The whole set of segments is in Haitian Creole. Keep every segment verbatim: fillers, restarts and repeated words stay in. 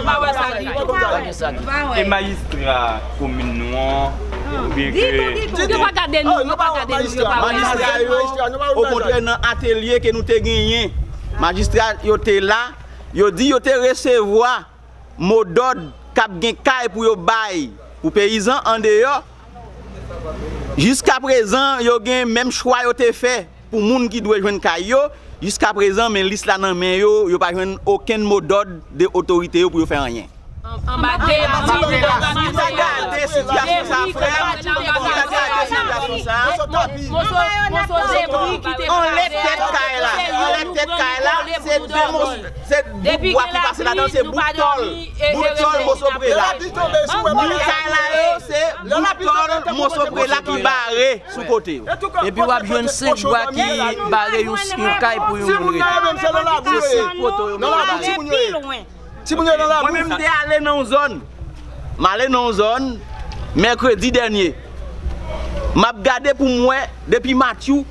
nou pa wè sa ditou. E majistra komin nou an, oubyen ke... Ditou, ditou. Yo pa gade nou, yo pa gade nou, yo pa wè sa. Majistra yo, okontrè, nan atelye ke nou te genyen, majistra yo te la, yo di yo te resevwa modòd k ap gen kay pou yo bay pou peyizan andeyò. Jiskaprezan, yo gen menm chwa yo te fè pou moun ki dwe jwenn kay yo. Jiskaprezan, men lis la nan men yo, yo pa jwenn okenn modòd de otorite yo pou yo fè anyen. Anba de... Si w ta gade sitiyasyon sa, frè m, si w ta gade sitiyasyon sa, anlè tèt kay la, anlè tèt kay la, se de moso, se bout bwa ki pase ladan, se bout tòl, bout tòl, moso prela. Bout kay la yo, se bout tòl, moso prela ki bare sou kote yo. Epi w ap jwenn senk bwa ki bare yon, yon kay pou yon moun rete. Se senk poto yo mete bare. Timoun yo nan labou. Mwen menm, m te ale nan yon zòn. M ale nan yon zòn mèkredi dènye. M ap gade pou m wè, depi Matyou,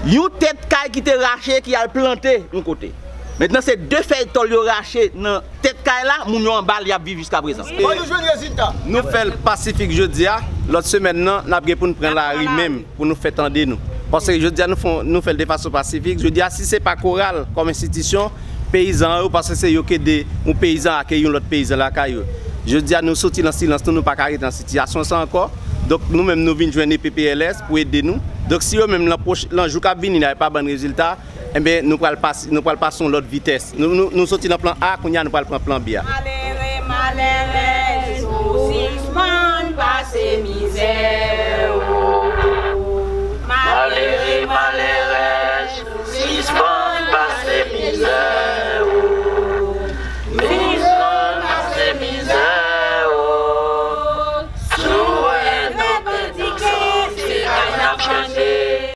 yon tèt kay ki te rache, ki al plante yon kote. Mentnan, se de fèy tòl yo rache nan tèt kay la, moun yo anba l, y ap viv jiskaprezan. Fò nou jwenn rezilta. Nou fè l pasifik jodi a, lòt semèn nan, n ap gen pou n pran lari menm, pou nou fè tande nou. Paske jodi a, nou fè, nou fè l de fason pasifik. Jodi a, si se pa koral kòm enstitisyon, peyizan yo, paske se yo ki ede yon peyizan akeyi yon lòt peyizan lakay yo. Jodi a, nou soti nan silans nou, nou pa ka rete nan sitiyasyon sa ankò. Donk, nou menm, nou vin jwenn E P P L S pou ede nou. Donk, si yo menm, lan pwoch-, lan jou k ap vini la, yo pa ban n rezilta, enben, nou pral pas-, nou pral pase yon lòt vitès. Nou, nou, nou soti nan plan A, kounye a, nou pral pran plan B a. Malere, malerèz, nou sispann pase mizè.